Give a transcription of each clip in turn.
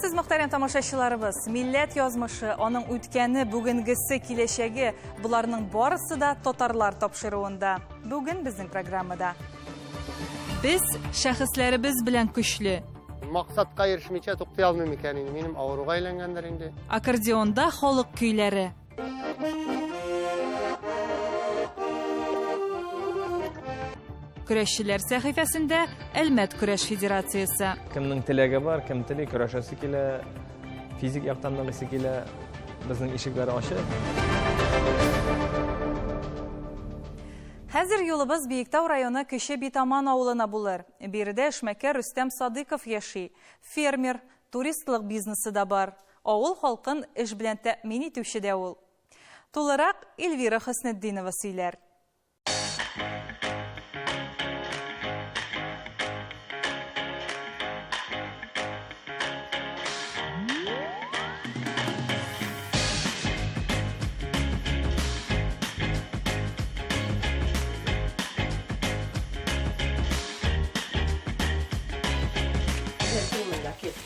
Исәнмесез, мөхтәрәм тамашачыларыбыз! Милләт язмышы, аның үткәне, бүгенгесе, киләчәге, боларның барысы да татарлар тапшыруында. Бүген безнең программада. Без шәхесләребез белән көчле. Максатка ирешмичә туктый алмыйм икән инде. Минем авыруга әйләнгәндер инде. Аккордеонда халык көйләре. Көрәшчеләр сәхифәсендә Әлмәт көрәш федерациясе. Кемнең теләге бар, кем тели, көрәшәсе килә, физик яктан ныгыйсы килә, безнең ишекләр ачык. Хәзер юлыбыз Биектау районы Кече Битаман авылына булыр. Биредә эшмәкәр Рөстәм Садыйков яши. Фермер, туристлык бизнесы да бар. Авыл халкын эш белән тәэмин итүче дә ул. Тулырак Эльвира Хөснетдинова сөйләр.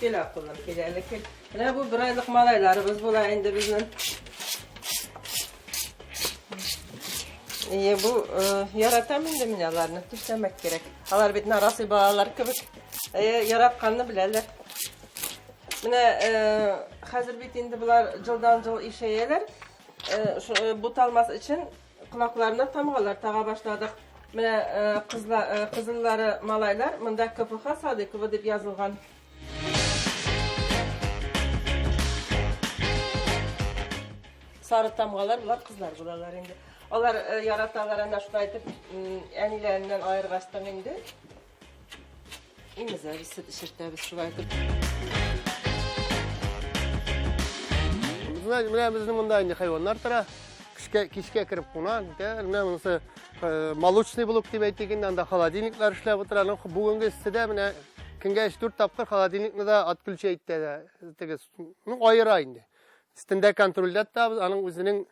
Кил, акыллым, кил әле, кил. Менә бу бер айлык малайларыбыз була инде безнең. Ие, бу э, яратам инде мин аларны, төшләмәк кирәк. Алар бит нарасый балалар кебек. Э, яратканны беләләр. Менә э, хәзер бит инде болар җылдан-җыл ишәяләр. Э, буталмас өчен колакларына тамгалар тага башладык. Менә кызла, кызыллары малайлар, монда КФХ Садыкова дип язылган. Сары тамгалар болар кызлар булалар инде. Алар э, яраталар әнә шулай итеп әниләреннән аергачтан инде. Имезәбез, сөт эчертәбез шулай итеп. Менә менә безнең монда инде хайваннар тора. Кичкә кичкә кереп куна. Менә монысы э, молочный блок дип әйтик инде, анда холодильниклар эшләп утыра. Ну, бүгенге эсседә менә көнгә 3-4 тапкыр холодильникны да отключать итә дә. Теге, ну, аера инде. Өстендә контрольдә тотабыз, аның үзенең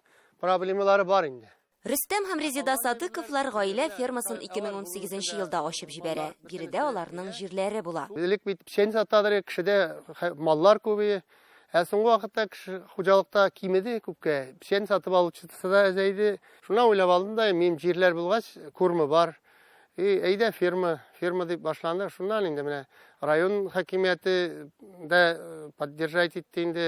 проблемалары бар инде. Рөстәм һәм Резеда Садыковлар гаилә фермасын 2018 елда ачып җибәрә. Биредә аларның җирләре була. Элек бит печән сатадыр, кешедә маллар күп иде. Ә соңгы вакытта кеше хуҗалыкта кимеде күпкә. Печән сатып алучысы да әзәйде. Шуннан уйлап алдым да, минем җирләр булгач, курмы бар. И, әйдә ферма, ферма дип башланды. Шуннан инде менә район хакимияте дә э, поддержать итте инде.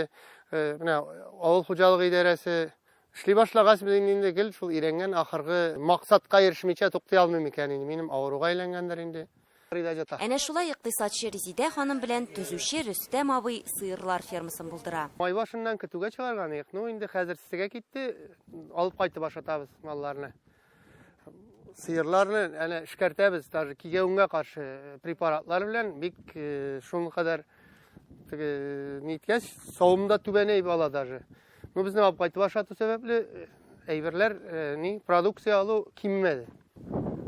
Э, менә авыл хуҗалыгы идарәсе эшли башлагач, без инде гел шул өйрәнгән ахыргы максатка ирешмичә туктый алмыйм икән инде. Минем авыруга әйләнгәндер инде. Әнә шулай икътисадчы Резидә ханым белән төзүче Рөстәм абый сыерлар фермасын булдыра. Май башыннан көтүгә чыгарган идек. Ну, инде хәзер сезгә китте, алып кайтып ашатабыз малларны. Сыерларны әнә эшкәртәбез, даже кигәвенгә каршы э, препаратлар белән бик э, шуның кадәр теге ниткәч, савым да түбәнәеп ала даже. Ну, безнең алып кайтып ашату сәбәпле э, әйберләр, ни, продукция алу кимемәде.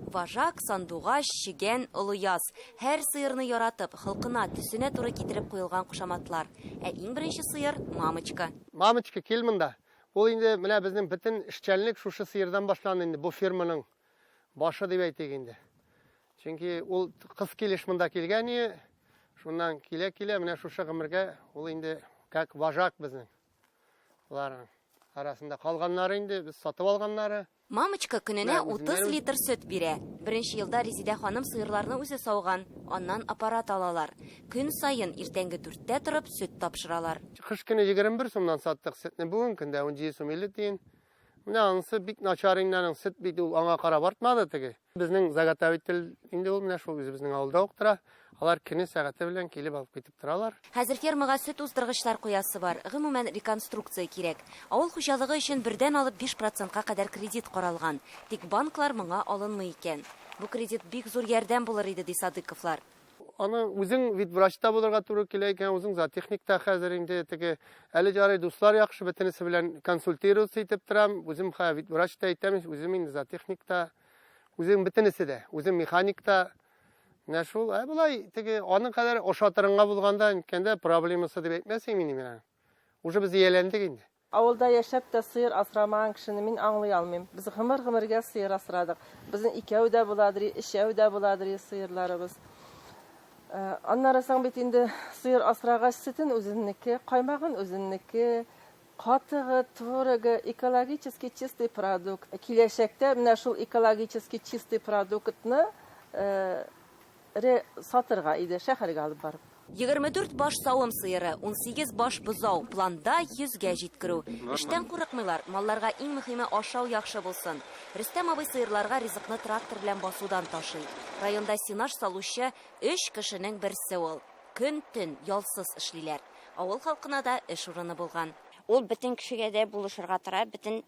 Вожак, сандугач, чегән, олыяз. Һәр сыерны яратып, холкына, төсенә туры китереп куелган кушаматлар. Ә иң беренче сыер, Мамочка. Мамочка, кил монда. Ул инде менә безнең бөтен эшчәнлек шушы сыердан башланды инде, бу ферманың башы дип әйтик инде. Чөнки ул кыз килеш монда килгән иде, шуннан килә-килә менә шушы гомергә ул инде как вожак безнең. Аларның арасында калганнары инде без сатып алганнары. Мамочка көненә 30 литр сөт бирә. Беренче елда Резидә ханым сыерларны үзе сауган, аннан аппарат алалар. Көн саен иртәнге дүрттә торып сөт тапшыралар. Кыш көне 21 сумнан саттык сөтне, бүген көндә 17 сум 50 тиен. Менә анысы бик начар инде аның сөт бит ул аңа карап артмады теге. Безнең заготовитель инде ул менә шул үзебезнең авылда ук тора. Алар көне сәгате белән килеп алып китеп торалар. Хәзер фермага сөт уздыргычлар куясы бар. Гомумән, реконструкция кирәк. Авыл хуҗалыгы өчен бердән алып 5 процентка кадәр кредит каралган. Тик банклар моңа алынмый икән. Бу кредит бик зур ярдәм булыр иде, ди Садыйковлар. Аны үзең ветврач та булырга туры килә икән, үзең зоотехник та хәзер инде теге әле ярый дуслар яхшы, бөтенесе белән консультироваться итеп торам. Үзем хә ветврач та әйтәм, үзем инде зоотехник та, үзем бөтенесе дә, үзем механик та. Менә шул, ә болай теге аның кадәр ошатырынга булганда, ниткәндә проблемасы дип әйтмәсең мин менә. Уже без ияләндек инде. Авылда яшәп тә сыер асрамаган кешене мин аңлый алмыйм. Без гомер-гомергә сыер асрадык. Безнең икәү дә буладыр, өчәү дә буладыр сыерларыбыз. Аннары соң бит инде сыер асрагач сөтен үзеннеке, каймагын үзеннеке, катыгы, творогы, экологически чистый продукт. Киләчәктә менә шул экологически чистый продуктны сатырга иде, шәһәргә алып барып. 24 баш савым сыеры, 18 баш бозау, планда 100гә җиткерү. Эштән курыкмыйлар, малларга иң мөһиме ашау яхшы булсын. Рөстәм абый сыерларга ризыкны трактор белән басудан ташый. Районда сенаж салучы 3 кешенең берсе ул. Көн-төн ялсыз эшлиләр. Авыл халкына да эш урыны булган. Ул бөтен кешегә дә булышырга тора, бөтен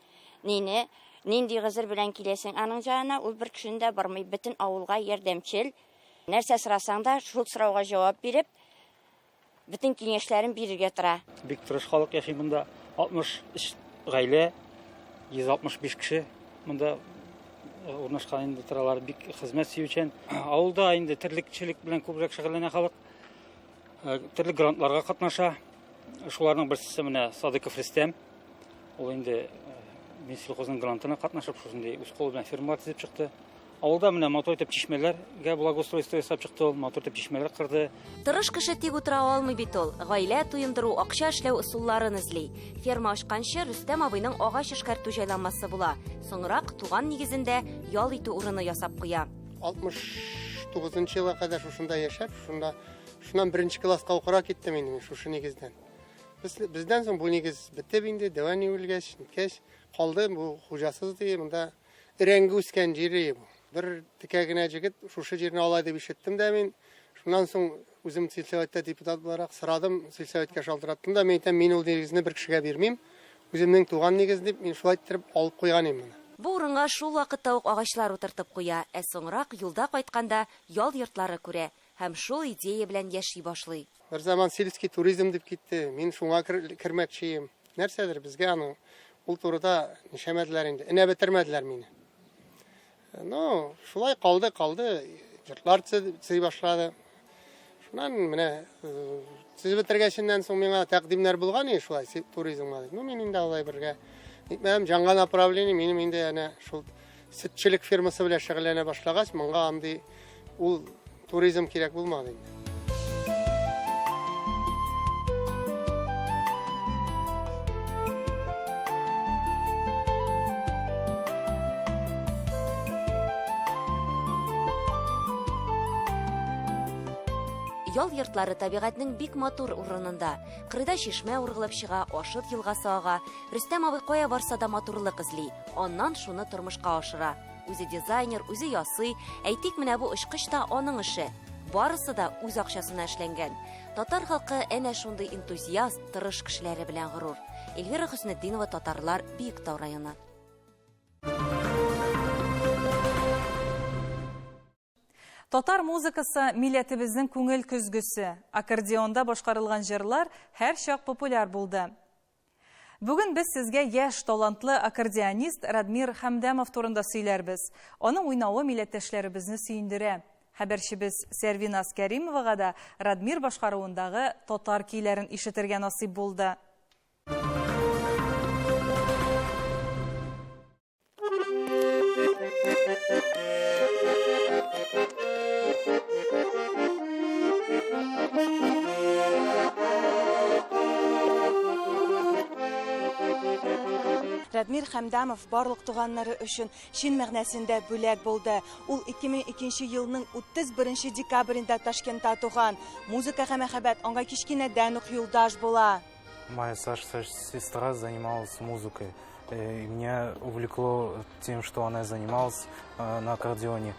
нине, нинди гызыр белән киләсең аның җанына, ул бер кешене дә бармый, бөтен авылга ярдәмчел. Нәрсә сорасаң да, шул сорауга җавап биреп, бөтен киңәшләрен бирергә тора. Бик тырыш халык яши монда. 63 гаилә, 165 кеше монда урнашкан инде торалар, бик хезмәт сөючән. Авылда инде терлекчелек белән күбрәк шөгыльләнә халык. Төрле грантларга катнаша. Шуларның берсе менә Садыков Рөстәм. Ул инде Минсельхозның грантына катнашып, шушындый үз кулы белән фермалар төзеп чыкты. Авылда менә матур итеп чишмәләргә благоустройство ясап чыкты ул, матур итеп чишмәләр кырды. Тырыш кеше тик утыра алмый бит ул. Гаилә туендыру, акча эшләү ысулларын эзли. Ферма ачканчы Рөстәм абыйның агач эшкәртү җайланмасы була. Соңрак туган нигезендә ял итү урыны ясап куя. 69 елга кадәр шушында яшәп, шуннан беренче класска укырга киттем инде мин шушы нигездән. Бездән соң бу нигез бетеп инде, дәвани үлгәч, ниткәч, калды бу хуҗасыз ди, монда өрәңге үскән җире бу. Бер текә генә җегет шушы җирне алай дип ишеттем дә мин. Шуннан соң үзем сельсоветта депутат буларак сорадым, сельсоветка шалтыраттым да, мин әйтәм, мин ул нигезне бер кешегә бирмим. Үземнең туган нигез дип мин шулай иттереп алып куйган идем моны. Бу урынга шул вакытта ук агачлар утыртып куя, ә соңрак юлда кайтканда ял йортлары күрә һәм шул идея белән яши башлый. Бер заман сельский туризм дип китте. Мин шуңа кермәкче идем. Нәрсәдер безгә аны ул турыда нишәмәделәр инде. Энә бетермәделәр мине. Ну, шулай калды, калды. Йортлар төзи башлады. Шуннан менә төзеп бетергәченнән соң миңа тәкъдимнәр булган иде шулай туризмга дип. Ну, мин инде алай бергә нитмәдем. Җанга направление минем инде әнә шул сөтчелек фирмасы белән шөгыльләнә башлагач, моңа андый ул туризм кирәк булмады инде. Ял йортлары табигатьнең бик матур урынында. Кырыйда чишмә ургылып чыга, Ашыт елгасы ага. Рөстәм абый кая барса да матурлык эзли. Аннан шуны тормышка ашыра. Үзе дизайнер, үзе ясый. Әйтик, менә бу очкыч та аның эше. Барысы да үз акчасына эшләнгән. Татар халкы әнә шундый энтузиаст, тырыш кешеләре белән горур. Эльвира Хөснетдинова, Татарлар, Биектау районы. Татар музыкасы милләтебезнең күңел көзгесе. Аккордеонда башкарылган җырлар һәр чак популяр булды. Бүген без сезгә яшь талантлы аккордеонист Радмир Хәмдәмов турында сөйләрбез. Аның уйнавы милләттәшләребезне сөендерә. Хәбәрчебез Сәрвиназ Кәримовага да Радмир башкаруындагы татар көйләрен ишетергә насыйп булды. Радмир Хәмдәмов барлык туганнары өчен чын мәгънәсендә бүләк булды. Ул 2002 елның 31 декабрендә Ташкентта туган. Музыкага мәхәббәт аңа кечкенәдән үк юлдаш була. Моя старшая сестра занималась музыкой. И меня увлекло тем, что она занималась на аккордеоне.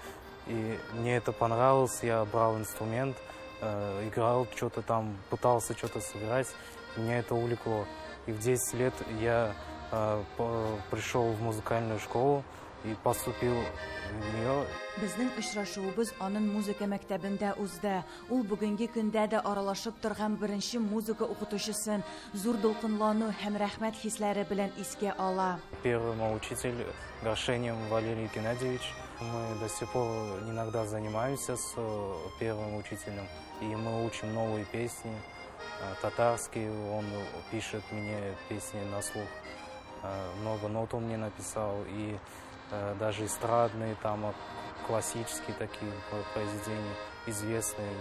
И мне это понравилось, я брал инструмент, играл что-то там, пытался что-то сыграть. Меня это увлекло. И в 10 лет я пришел в музыкальную школу и поступил в нее. Безнең очрашуыбыз аның музыка мәктәбендә узды. Ул бүгенге көндә дә аралашып торган беренче музыка укытучысын зур дулкынлану һәм рәхмәт хисләре белән искә ала. Первый мой учитель Горшенин Валерий Геннадьевич. Мы до сих пор иногда занимаемся с первым учителем, и мы учим новые песни, татарские. Он пишет мне песни на слух. Много нот он мне написал, и даже эстрадные, классические такие произведения, известные.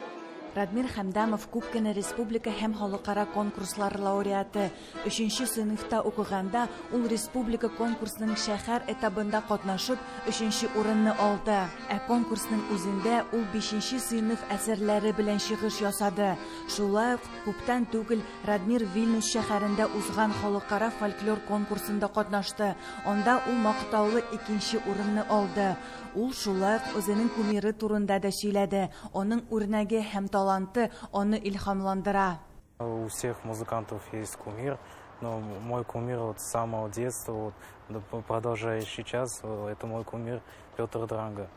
Радмир Хәмдәмов күп кенә республика һәм халыкара конкурслар лауреаты. Өченче сыйныфта укыганда ул республика конкурсының шәһәр этабында катнашып, өченче урынны алды. Ә конкурсның үзендә ул бишенче сыйныф әсәрләре белән чыгыш ясады. Шулай ук күптән түгел Радмир Вильнюс шәһәрендә узган халыкара фольклор конкурсында катнашты. Анда ул мактаулы икенче урынны алды. Ул шулай ук үзенең кумиры турында да сөйләде. Аның үрнәге һәм таланты аны илһамландыра. У всех музыкантов есть кумир, но мой кумир вот с самого детства, вот, продолжая сейчас, это мой кумир Петр Дранга.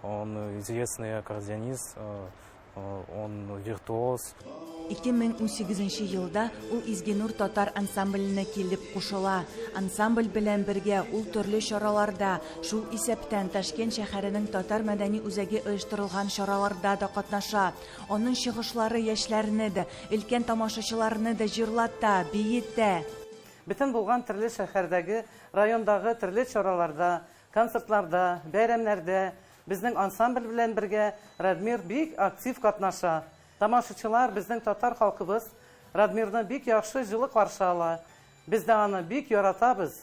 Он известный аккордеонист, он виртуоз. 2018 елда ул Изгенур татар ансамбленә килеп кушыла. Ансамбль белән бергә ул төрле чараларда, шул исәптән Ташкент шәһәренең татар мәдәни үзәге оештырылган чараларда да катнаша. Аның чыгышлары яшьләрне дә, өлкән тамашачыларны да җырлата, биетә. Бөтен булган төрле шәһәрдәге, райондагы төрле чараларда, концертларда, бәйрәмнәрдә безнең ансамбль белән бергә Радмир бик актив катнаша. Тамашачылар, безнең татар халкыбыз Радмирны бик яхшы җылы каршы ала. Без дә аны бик яратабыз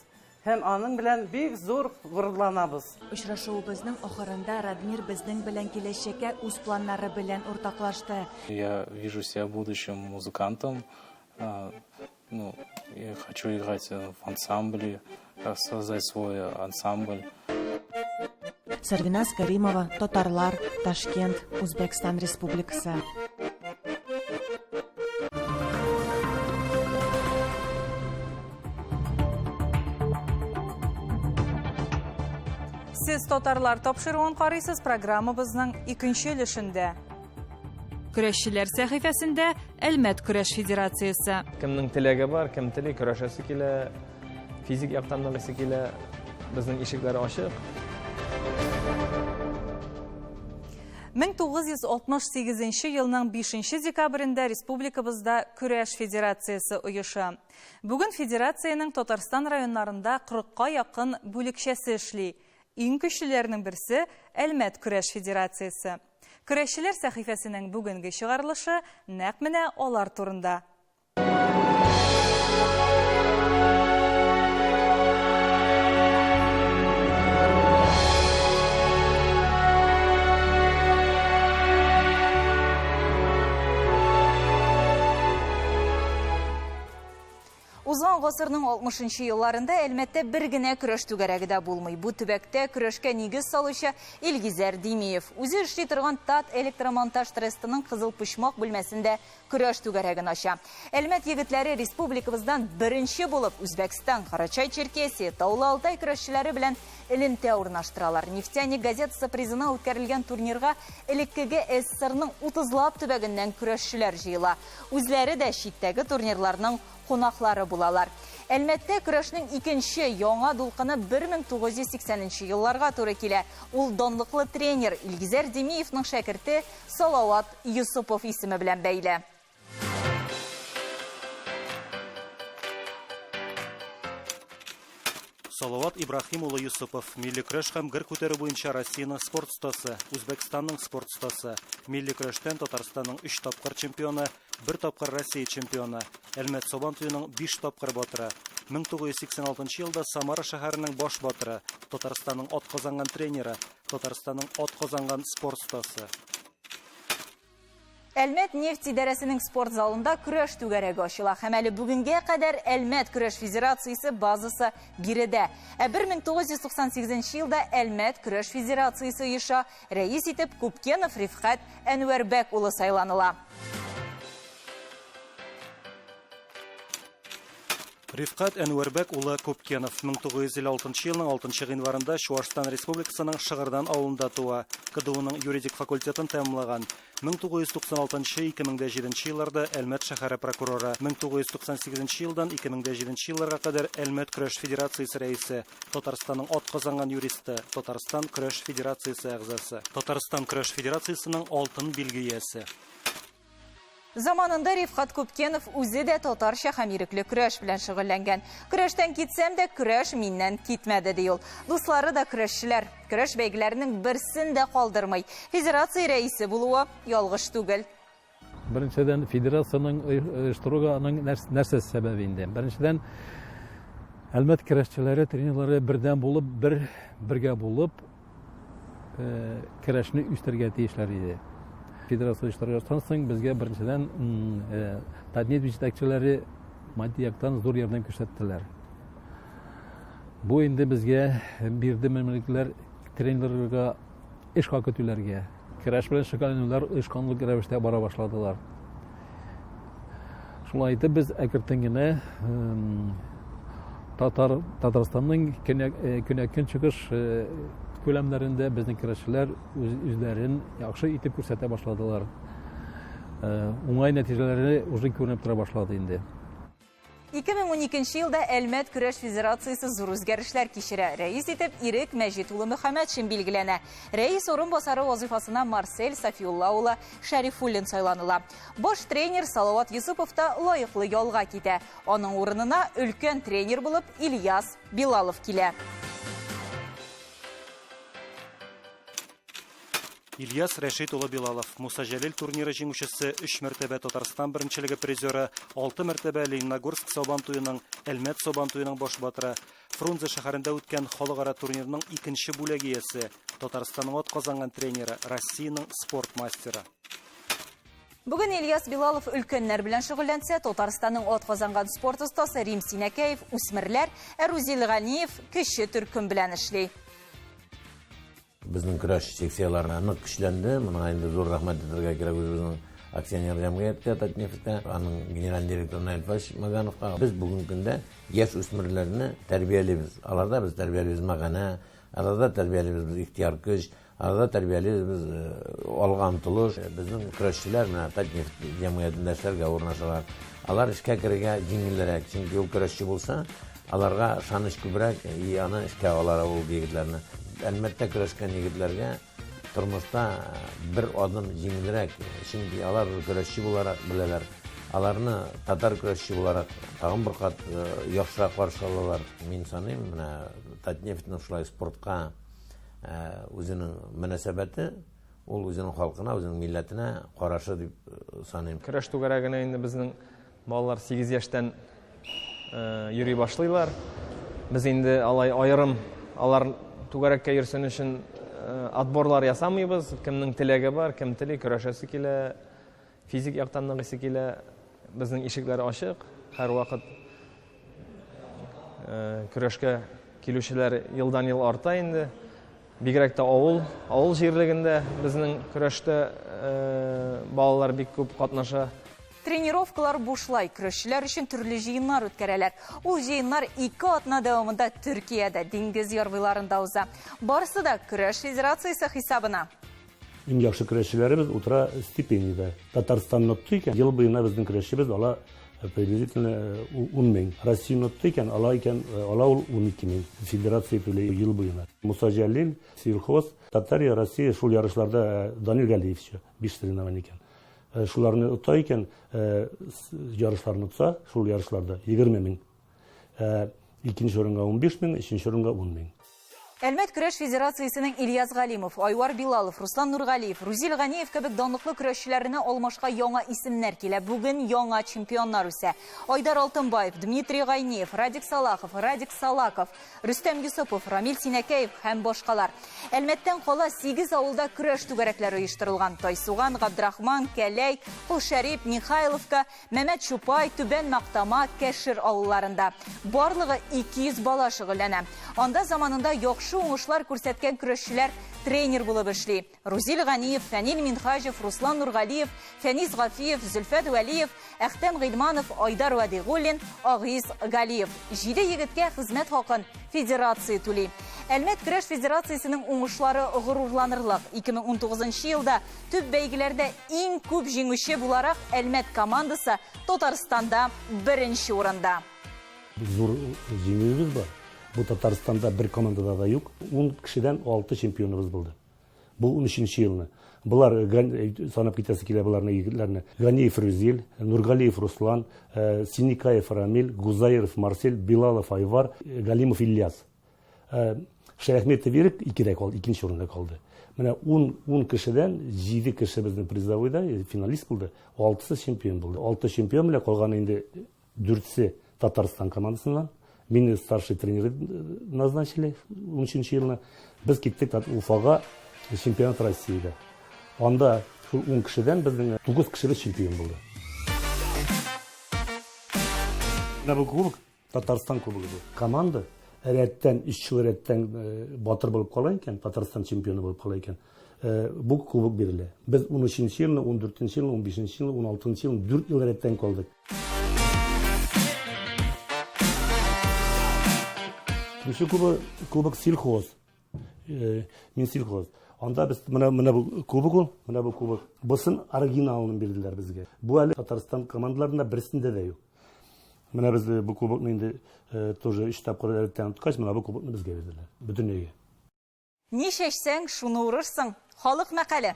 һәм аның белән бик зур горурланабыз. Очрашуыбызның ахырында Радмир безнең белән киләчәккә үз планнары белән уртаклашты. Я вижу себя будущим музыкантом. Ну, я хочу играть в ансамбле, создать свой ансамбль. Сәрвиназ Каримова, Татарлар, Ташкент, Үзбәкстан Республикасы. Сез Татарлар тапшыруын карыйсыз программабызның икенче өлешендә. Көрәшчеләр сәхифәсендә Әлмәт көрәш федерациясе. Кемнең теләге бар, кем тели, көрәшәсе килә, физик яктан ныгыйсы килә, безнең ишекләр ачык. 1968 елның 5 декабрендә республикабызда көрәш федерациясе оеша. Бүген федерациянең Татарстан районнарында 40-ка якын бүлекчәсе эшли. Иң көчлеләрнең берсе Әлмәт көрәш федерациясе. Көрәшчеләр сәхифәсенең бүгенге чыгарылышы нәкъ менә алар турында. Узган гасырның 60 елларында Әлмәттә бер генә көрәш түгәрәге дә булмый. Бу төбәктә көрәшкә нигез салучы Илгизәр Димиев. Үзе эшли торган Тат электромонтаж трестының Кызыл почмак бүлмәсендә көрәш түгәрәген ача. Әлмәт егетләре республикабыздан беренче булып Үзбәкстан, Карачай-Черкесия, Таулы Алтай көрәшчеләре белән элемтә урнаштыралар. Нефтяник газетасы призына үткәрелгән турнирга элеккеге СССРның 30лап төбәгеннән көрәшчеләр җыела. Үзләре дә читтәге турнирларның кунаклары булалар. Әлмәттә көрәшнең икенче яңа дулкыны 1980 елларга туры килә. Ул данлыклы тренер Илгизәр Димиевның шәкерте Салават Юсупов исеме белән бәйле. Салават Ибраһим улы Юсупов, милли көрәш һәм гер күтәрү буенча Россиянең спорт остасы, Үзбәкстанның спорт остасы, милли көрәштән Татарстанның 3 тапкыр чемпионы, 1 тапкыр Россия чемпионы, Әлмәт Сабан туеның 5 тапкыр батыры, 1986 елда Самара шәһәренең баш батыры, Татарстанның атказанган тренеры, Татарстанның атказанган спорт остасы. Әлмәт нефть идарәсенең спорт залында көрәш түгәрәге ачыла. Һәм әле бүгенгә кадәр Әлмәт көрәш федерациясе базасы биредә. Ә 1998 елда Әлмәт көрәш федерациясе оеша. Рәис итеп Купкенов Рифкать Әнвәрбәк улы сайланыла. Рифкать Әнвәрбәк улы Купкенов 1956 елның 6 гыйнварында Чуашстан Республикасының Шыгырдан авылында туа. КДУның юридик факультетын тәмамлаган. 1996-2007 елларда Әлмәт шәһәре прокуроры, 1998 елдан 2007 елларга кадәр Әлмәт көрәш федерациясе рәисе, Татарстанның атказанган юристы, Татарстан көрәш федерациясе әгъзасы, Татарстан көрәш федерациясенең алтын билге иясе. Заманында Рифкать Купкенов үзе дә татарча һәм ирекле көрәш белән шөгыльләнгән. Көрәштән китсәм дә, көрәш миннән китмәде, ди ул. Дуслары да көрәшчеләр. Көрәш бәйгеләренең берсен дә калдырмый. Федерация рәисе булуы ялгыш түгел. Беренчедән, федерациянең оештыруга аның нәрсә сәбәбе инде? Беренчедән, Әлмәт көрәшчеләре, тренерлары бердәм булып, бер бергә булып, көрәшне үстерергә тиешләр иде. Федерация оештырганнан соң безгә беренчедән Татнефть җитәкчеләре матди яктан зур ярдәм күрсәттеләр. Бу инде безгә бирде мөмкинлекләр тренерларга эш хакы түләргә. Көрәш белән шөгыльләнүләр оешканлык рәвештә бара башладылар. Шулай итеп без әкертен генә Татар Татарстанның көньяк-көнчыгыш күләмнәрендә безнең көрәшчеләр үзләрен яхшы итеп күрсәтә башладылар. Уңай нәтиҗәләре уже күренеп тора башлады инде. 2012 елда Әлмәт көрәш федерациясе зур үзгәрешләр кичерә. Рәис итеп Ирек Мәҗит улы Мөхәммәтшин билгеләнә. Рәис урынбасары вазыйфасына Марсель Сафиулла улы Шәрифуллин сайланыла. Баш тренер Салават Юсупов та лаеклы ялга китә. Аның урынына өлкән тренер булып Ильяс Билалов килә. Ильяс Рәшит улы Билалов, Муса Җәлил турниры җиңүчесе, өч мәртәбә Татарстан беренчелеге призеры, алты мәртәбә Лениногорск Сабан туеның, Әлмәт Сабан туеның баш батыры, Фрунзе шәһәрендә үткән халыкара турнирның икенче бүләк иясе, Татарстанның атказанган тренеры, Россиянең спорт мастеры. Бүген Ильяс Билалов өлкәннәр белән шөгыльләнсә, Татарстанның атказанган спорт остасы Рим Синәкәев үсмерләр, ә Рузил Ганиев кече төркем белән эшли. Безнең көрәш секцияләре нык көчләнде. Моңа инде зур рәхмәт әйтергә кирәк үзебезнең акционер җәмгыятькә, Татнефтькә, аның генераль директоры Наил Фач Магановка. Без бүгенге көндә яшь үсмерләрне тәрбиялибез. Аларда без тәрбиялибез мәгънә, аларда тәрбиялибез без ихтыяр көч, аларда тәрбиялибез без алга омтылыш. Безнең көрәшчеләр менә Татнефть җәмгыятендә эшләргә урнашалар. Алар эшкә керергә җиңелрәк, чөнки ул көрәшче булса, Аларга ышаныч күбрәк, и аны эшкә алалар ул егетләрне. Әлмәттә көрәшкән егетләргә тормышта бер адым җиңелрәк, чөнки алар көрәшче буларак беләләр. Аларны татар көрәшче буларак тагын бер кат яхшырак каршы алалар. Мин саныйм, менә Татнефтьнең шулай спортка үзенең мөнәсәбәте, ул үзенең халкына, үзенең милләтенә карашы дип саныйм. Көрәш түгәрәгенә инде безнең Балалар 8 яшьтән йөри башлыйлар. Без инде алай аерым алар түгәрәккә йөрсен өчен отборлар ясамыйбыз. Кемнең теләге бар, кем тели, көрәшәсе килә, физик яктан ныгыйсы килә. Безнең ишекләр ачык, һәрвакыт көрәшкә килүчеләр елдан-ел арта инде. Бигрәк тә авыл, авыл җирлегендә безнең көрәштә балалар бик күп катнаша. Тренировкалар бушлай, көрәшчеләр өчен төрле җыеннар үткәрәләр. Ул җыеннар ике атна дәвамында Төркиядә, диңгез яр буйларында уза. Барысы да көрәш федерациясе хисабына. Иң яхшы көрәшчеләребез утыра стипендиядә. Татарстанны отты икән, ел буена безнең көрәшчебез ала приблизительно 10 мең. Россияне отты икән, ала икән, ала ул 12 мең. Федерация түли ел буена. Муса Җәлил, Сельхоз, Татария, Россия шул ярышларда Данил Галиев еще 5 соревнование икән. Шуларны ота икән, ярышларны отса, шул ярышларда 20 мең. Икенче урынга 15 мең, өченче урынга 10 мең. Әлмәт көрәш федерациясенең Ильяс Галимов, Айвар Билалов, Руслан Нургалиев, Рузил Ганиев кебек данлыклы көрәшчеләренә алмашка яңа исемнәр килә. Бүген яңа чемпионнар үсә. Айдар Алтынбаев, Дмитрий Гайниев, Радик Салахов, Радик Салаков, Рөстәм Йосыпов, Рамил Синәкәев һәм башкалар. Әлмәттән кала 8 авылда көрәш түгәрәкләре оештырылган. Тайсуган, Габдрахман, Кәләй, Колшәрип, Михайловка, Мәмәт Чупай, Түбән Мактама, Кәшер авылларында. Барлыгы 200 бала шөгыльләнә. Анда заманында яхшы уңышлар күрсәткән көрәшчеләр тренер булып эшли. Рузил Ганиев, Фәнил Минһаҗев, Руслан Нургалиев, Фәнис Гафиев, Зөлфәт Вәлиев, Әхтәм Гыйльманов, Айдар Вәдигуллин, Агиз Галиев. Җиде егеткә хезмәт хакын федерация түли. Әлмәт көрәш федерациясенең уңышлары горурланырлык. 2019 елда Төп бәйгеләрдә иң күп җиңүче буларак Әлмәт командасы Татарстанда беренче урында. Зур җиңүебез бар. Бу Татарстанда бер командада да юк. Ун кешедән алты чемпионыбыз булды. Бу унөченче елны. Болар санап китәсе килә боларны егетләрне. Ганиев Рүзил, Нургалиев Руслан, Синикаев Рамил, Гузаиров Марсель, Билалов Айвар, Галимов Ильяс. Шәяхметов Ирек икедә калды, икенче урында калды. Менә 10, 10 кешедән 7 кеше безнең призовойда финалист булды, алтысы чемпион булды. Алты чемпион белән калган инде дүртсе Татарстан командасыннан. Мине старший тренер назначили 13 елны. Без киттек Уфага чемпионат Россиягә. Анда шул 10 кешедән безнең 9 кешебез чемпион булды. Менә бу кубок Татарстан кубогы бу. Команда рәттән, өч ел рәттән батыр булып кала икән, Татарстан чемпионы булып кала икән, бу кубок бирелә. Без 13 елны, 14 елны, 15 елны, 16 елны 4 ел рәттән калдык. Икенче кубок, кубок сельхоз. Минсельхоз. Анда без менә менә бу кубок ул, менә бу кубок. Бусын оригиналын бирделәр безгә. Бу әле Татарстан командаларында берсендә дә юк. Менә без бу кубокны инде тоже өч тапкыр рәттән откач, менә бу кубокны безгә бирделәр. Бөтенләйгә. Ни чәчсәң, шуны урырсың. Халык мәкале.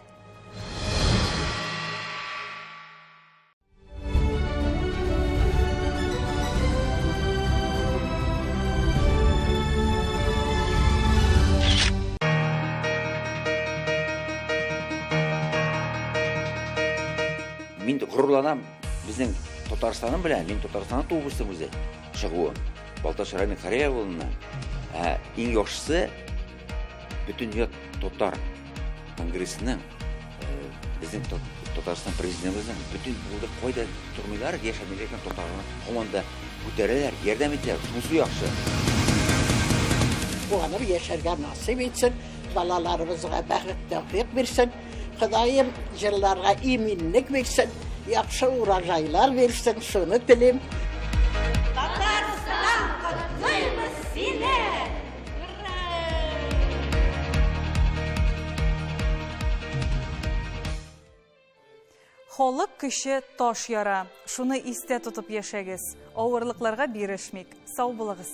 Мин горурланам безнең Татарстаным белән. Мин Татарстанда туып үстем үзе. Чыгуым. Балтач районы Корея авылыннан. Ә иң яхшысы Бөтендөнья татар конгрессының безнең Татарстан президентыбызның бөтен булды кайда тормыйлар, яшәмиләр икән татарны һаман да күтәрәләр, ярдәм итәләр. Шунысы яхшы. Куанып яшәргә насыйп итсен, балаларыбызга бәхет тәүфыйк бирсен. Ходаем җырларга иминлек бирсен, яхшы урожайлар бирсен, шуны телим. Татарстан, котлыйбыз сине! Халык көче таш яра. Шуны истә тотып яшәгез. Авырлыкларга бирешмик. Сау булыгыз.